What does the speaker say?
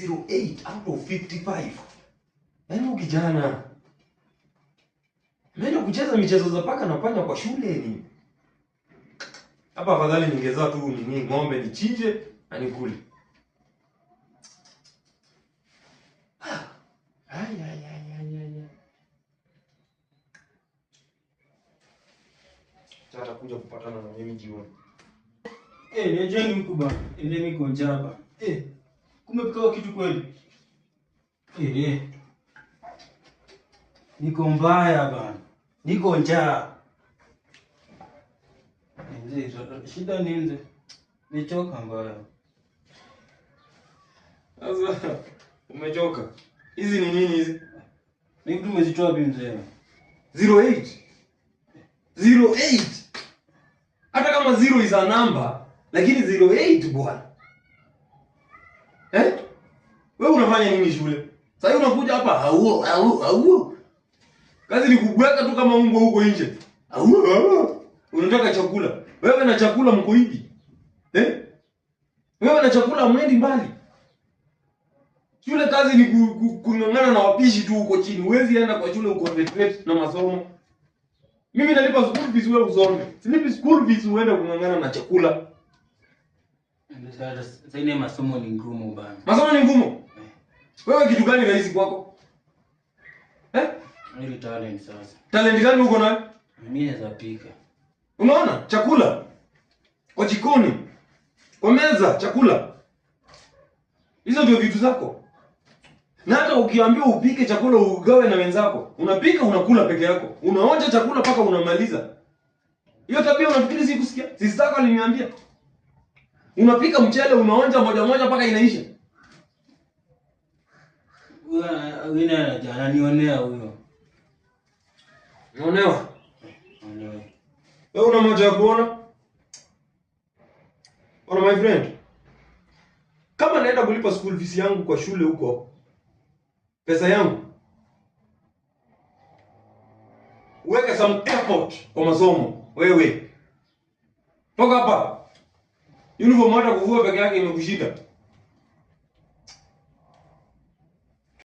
08 out of 55. Yaani huyu kijana ameenda kucheza michezo za paka na panya kwa shule ni. Hapa afadhali ningezaa tu nini ng'ombe nichinje na nikule. Ay, ay, ay, ay, ay, ay. Atakuja kupatana na mimi jioni. Eh, lejeni mkubwa. Ile miko njaba. Eh, kumbe pika kitu kweli. Eh, eh. Niko mbaya bana. Niko njaa. Nje, shida ni nje. Nichoka mbaya. Sasa umechoka. Hizi ni nini hizi? Ni mtu umezitoa wapi mzee? 08. 08. Hata kama 0 is a number, lakini 08 bwana. Eh? Wewe unafanya nini shule? Sasa unakuja hapa hauo hauo hauo. Kazi ni kubweka tu kama mbwa huko nje. Hauo hauo. Unataka chakula. Wewe na chakula mko hivi. Eh? Wewe na chakula mwendi mbali. Shule kazi ni kung'ang'ana na wapishi tu huko chini. Huwezi enda kwa shule uconcentrate na masomo. Mimi nalipa school fees wewe usome. Silipi school fees uende kung'ang'ana na chakula. Sasa ile masomo ni ngumu bana. Masomo ni ngumu. Wewe kitu gani rahisi kwako? Eh? Ile talent sasa. Talent gani uko nayo? Mimi naweza pika. Unaona? Chakula. Kwa jikoni. Kwa meza chakula. Hizo ndio vitu zako. Na hata ukiambiwa upike chakula ugawe na wenzako, unapika unakula peke yako. Unaonja chakula mpaka unamaliza. Hiyo tabia unafikiri si kusikia? Sister yako aliniambia. Unapika mchele unaonja moja moja mpaka inaisha. Huyo ananionea huyo. Unaonewa? Unaonewa. Wewe una macho ya kuona? Ona my friend. Kama naenda kulipa school fees yangu kwa shule huko, pesa yangu, weka some effort kwa masomo. Wewe toka hapa, uniform hata kuvua peke yake imekushinda.